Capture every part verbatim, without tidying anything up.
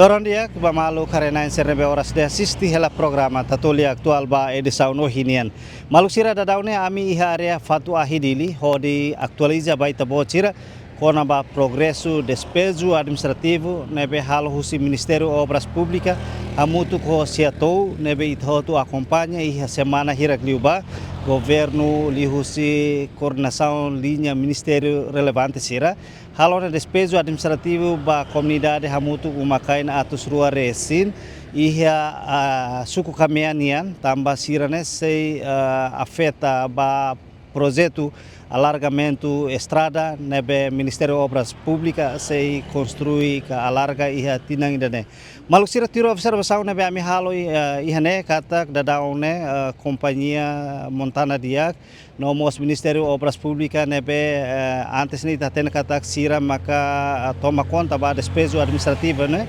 Loron di'ak ba maluk haree-na'in sira ne'ebé oras ida asiste hela programa Tatoli Atuál ba edisaun ohin nian. Maluk sira, daudaun ne'e ami iha área Fatuahi Dili hodi atualiza ba ita-boot sira kona-ba progresu despeju administrativu ne'ebé halo husi Ministériu Obras Públikas hamutuk ho SEATOU, ne'ebé ita hotu akompaña iha semana hirak liubá. Governu liuhusi koordenasaun liña ministériu relevante sira halo ona despeju administrativu ba komunidade hamutuk uma-kain atus rua resin iha, ah, suku Kamean nian, tanba sira-ne'e sei, ah, afeta ba projetu alargamentu estrada ne'ebé Ministériu Obras Públikas sei konstrui ka alarga iha tinan ida-ne'e. Maluk sira, tuir observasaun ne'ebé ami halo i-, eh, iha ne'e katak daudaun ne'e, eh, kompañia Montana Diak no mós Ministériu Obras Públikas ne'ebé, eh, antes ne'e ita hatene katak sira maka, eh, toma konta ba despeju administrativu ne'e.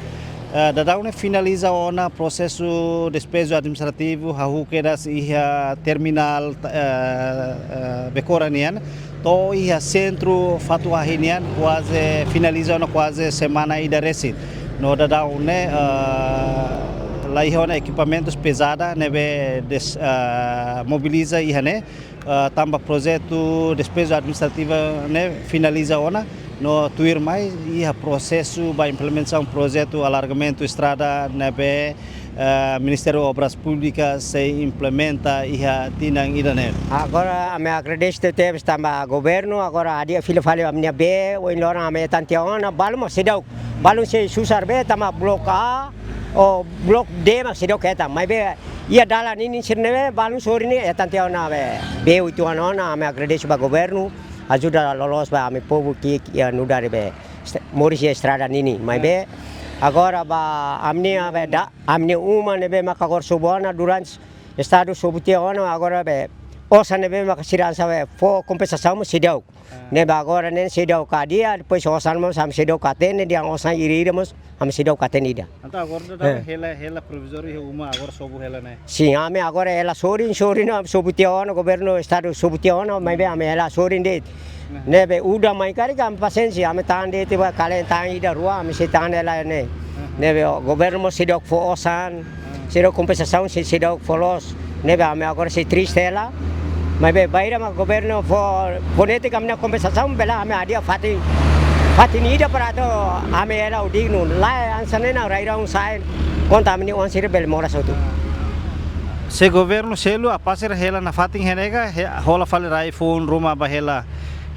Eh, daudaun ne'e finaliza ona prosesu despeju administrativu hahú kedas iha terminál, eh, eh, Becora nian. To'o iha sentru Fatuahi nian kuaze finaliza ona kuaze semana ida resin. No daudaun ne'e, eh, la iha ona ekipamentus pezada ne'ebé des-, eh, mobiliza iha ne'e, eh, tanba projetu despeju administrativu ne'e finaliza ona, no tuirmai iha prosesu ba implementasaun projetu alargamentu estrada ne'ebé, eh, Ministériu Obras Públikas sei implementa iha tinan ida-ne'e. Agora, ami agradese tebes tanba governu, agora hadi'a fila fali ami-nia bee, ohin loron ami hetan tiha ona, balun mak seidauk, balun sei susar bee, tanba blok A, ou blok D mak seidauk hetan, maibé iha dalan ninin sira-ne'e balun sorin ne'e hetan tiha ona bee, bee uitoan ona, ami agradese ba governu, ajuda loloos ba ami povu ki'ik iha nu'udar be est-, moris iha estrada ninin. Maibé agora ba ami-nia be da-, ami-nia uma ne'ebé maka agora sobu ona durante estadu sobu tiha ona, agora be osan ne'ebé maka sira hanesan be fó kompensasaun mós seidauk. Ne'ebé agora ne'e seidauk hadi'a, depois osan mós ami seidauk hatene, dehan osan ida-ida mós ami seidauk hatene ida. Entaun agora daudaun hela, hela provizóriu iha uma agora sobu hela ne'e? Sin, ami agora hela sorin, sorin ne'e ami sobu tiha ona, governu estadu sobu tiha ona, maibé ami hela sorin de'it. Ne'ebé udan mai karik ami pasiénsia, ami tan de'it ba kalen tan ida rua, ami sei tan hela ne'e. Ne'ebé governu mós seidauk fó osan, seidauk kompensasaun, sei, seidauk fó loos. Ne'ebé ami agora sei triste hela. Maibé bainhira mak governu fó, fó netik ami-nia kompensasaun bele ami hadi'a fatin, fatin ida para atu ami hela ho dignu. Lae, hanesan ne'e rai-rahun sa'e, konta ami-nia oan sira bele moras hotu. Se governu selu, apá sira hela nafatin iha ne'e ka, he-, hola fali rai-fuun ruma ba hela,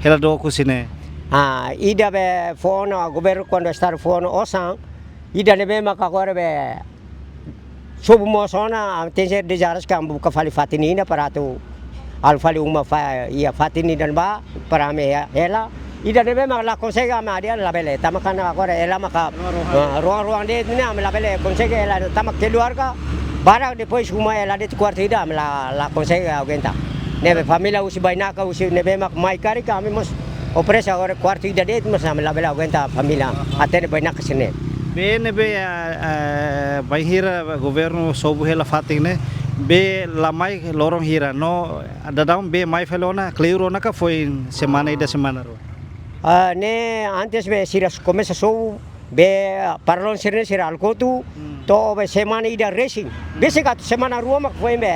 hela dook husi ne'e? Ah, ida be fó ona, governu kuandu estadu fó ona osan, ida ne'ebé maka agora be sobu mós ona, ami tenke ser dezaras ka ami buka fali fatin ida para atu halo fali uma fa-, iha fatin ida-ne'ebá para ami he-, hela. Ida ne'ebé mak la konsege ami hadi'a labele. Tanba kan agora hela maka, ah, ruang-ruang de'it ne'e ami labele konsege hela. Tanba keluarga barak depois uma hela de'it kuartu ida ami la, la konsege aguenta. Ne'ebé família husi bainaka husi ne'ebé mak mai karik ami mós opresa agora kuartu ida de'it mós ami labele aguenta família. Hatene bainaka sira-ne'e. Bee ne'ebé, eh, eh, bainhira governu sobu hela fatin ne'e, bee la mai loron hira no daudaun bee mai fali ona, kleur ona ka foin semana ida semana rua? Ah, ne'e antes be sira komesa sobu bee, para loron sira-ne'e sira halo kotu, to'o be semana ida resin. Besik atu semana rua mak foin be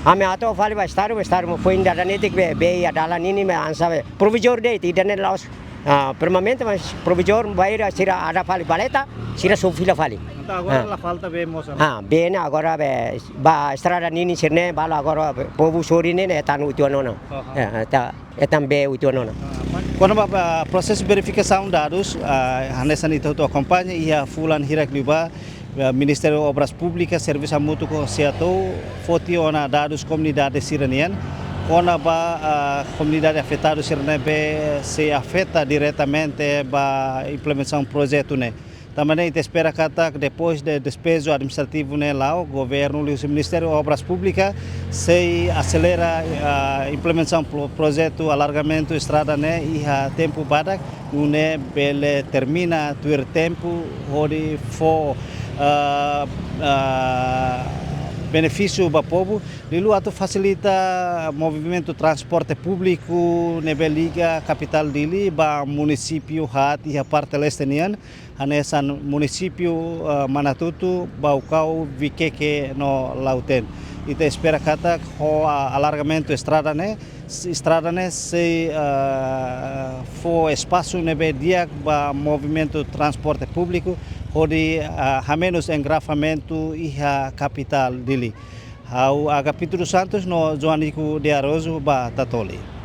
ami hato'o fali ba estadu, be estadu mak foin dada netik be, bee iha dalan ninin mak hanesan be provizóriu de'it, ida-ne'e la'ós, ah, permanente, mas provizóriu bainhira sira halo fali valeta, sira sobu fila fali. Entaun agora la falta bee mós ona? Ah, bee ne'e agora be ba estrada ninin sira-ne'e, balu agora be povu sorin ne'e, ne'e hetan uitoan ona. Aha. Eh, eh, ta-, hetan bee uitoan ona. Ah, kona-ba, ah, prosesu verifikasaun dadus, ah, hanesan ita hotu akompaña iha fulan hirak liubá, ah, Ministériu Obras Públikas servisu hamutuk ho SEATOU foti ona dadus komunidade sira-nian kona-ba, ah, komunidade afetadu sira ne'ebé sei afeta diretamente ba implementasaun projetu ne'e. Tanba ne'e ita espera katak depois de despeju administrativu ne'e la'o, governu liuhusi Ministériu Obras Públikas sei aselera, ah, implementasaun pro-, projetu alargamentu estrada ne'e iha tempu badak, nune'e bele termina tuir tempu hodi fó, ah, ah, benefísiu ba povu, liuliu atu fasilita movimentu transporte públiku ne'ebé liga kapitál Dili ba munisípiu haat iha parte leste nian, hanesan munisípiu, eh, Manatuto, Baucau, Viqueque no Lautém. Ita espera katak ho, ah, alargamentu estrada ne'e, s-, estrada ne'e sei, ah, fó espasu ne'ebé di'ak ba movimentu transporte públiku, hodi, ah, hamenus engarrafamentu iha kapitál Dili. Ha'u Agapito dos Santos no Joanico de Araújo ba Tatoli.